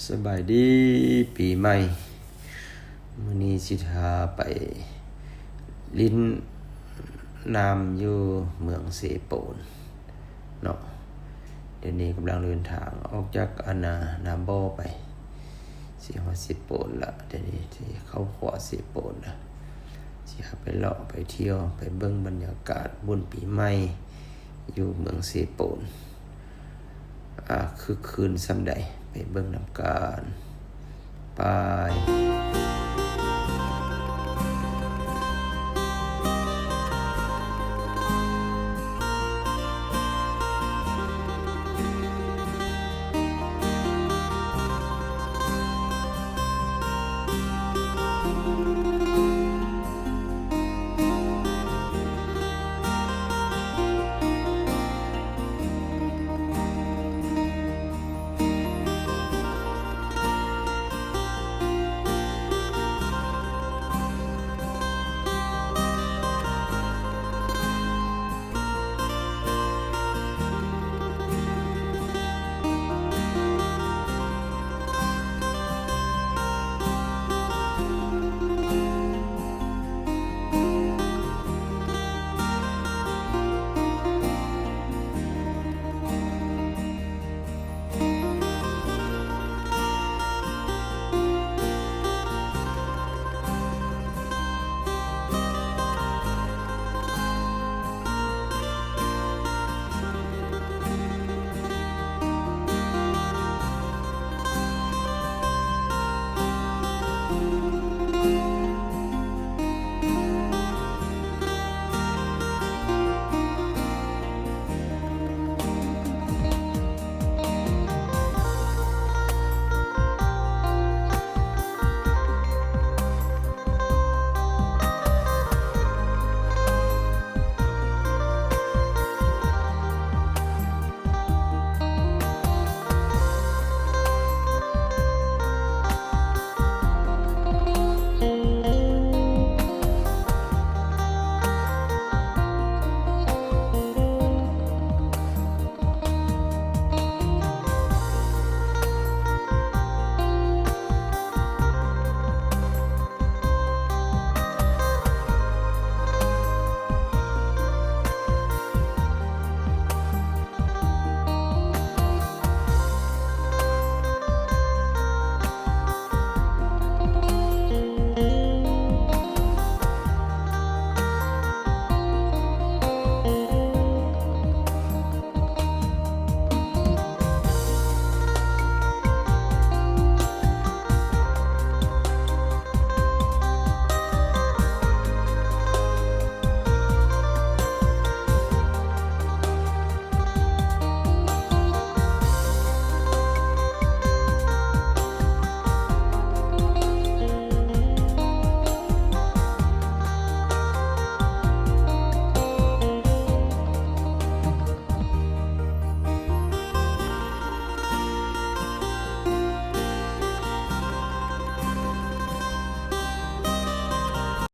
ສະບາຍດີປີໃໝ່. ມື້ນີ້ຊິພາໄປຫຼິ້ນນ້ຳຢູ່ເມືອງເຊໂປນເນາະ. ດຽວນີ້ກຳລັງເດີນທາງອອກຈາກອັນນາ ນາບໍໄປ ຊິຮອດເຊໂປນລະ. ດຽວນີ້ຊິເຂົ້າຂົວເຊໂປນລະ. ຊິພາໄປເລາະໄປທ່ຽວ ໄປເບິ່ງບັນຍາກາດບຸນປີໃໝ່ຢູ່ເມືອງເຊໂປນ ອາ ຄຶກຄື້ນສ່ຳໃດ ໄປເບິ່ງນຳກັນ. ໄປ.